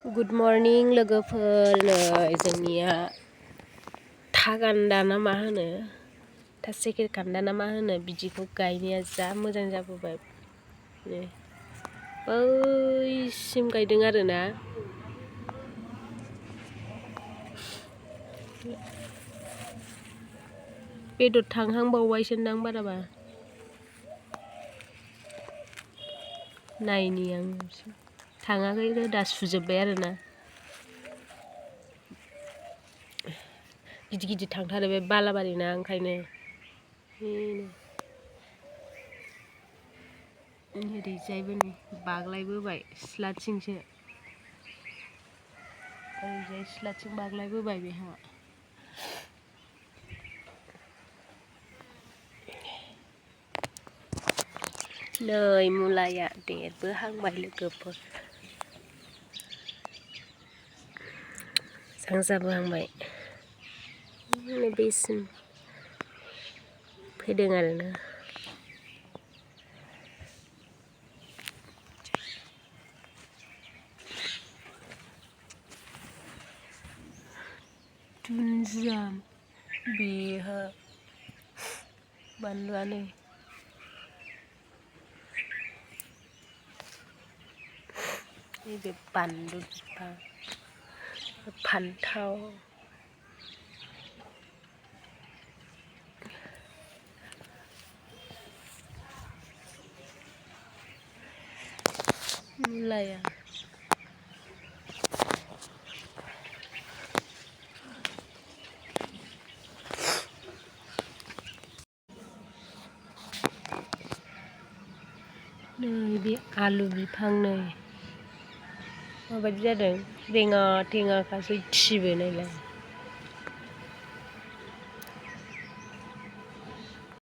Good morning लोगोफोर, नै जोंनिया थागान्दा ना मा होनो, सेkerkanda ना मा होनो, बिदिखौ गायनाया जा मोजां जाबोबाय। नै बैसिम गायदों आरोना। बेदर थांहांबावबायसोदां बाराबा। नायनि आं थाङाखै, रोदा सुजोब्बाय आरोना। गिदिर गिदिर थांथारो बे बालाबारि ना, ओंखायनो ओरैजायबो नै बाग्लायबोबाय सिथ्लाथिंसो, ओरैजाय सिथ्लाथिं बाग्लायबोबाय बेहा। नै मुलाया देरबोहांबाय लोगोफोर, मोजां जाबोहांबाय। बेसिम फैदों आरोना। दुन्दिया बेहा बानलुआनो नैबे बानलु बिफां, फान्थाव, मुलाया नै बे आलु बिफां, नै माबायदि जादों, रेङा थेङाखासो थिबो नायलाय।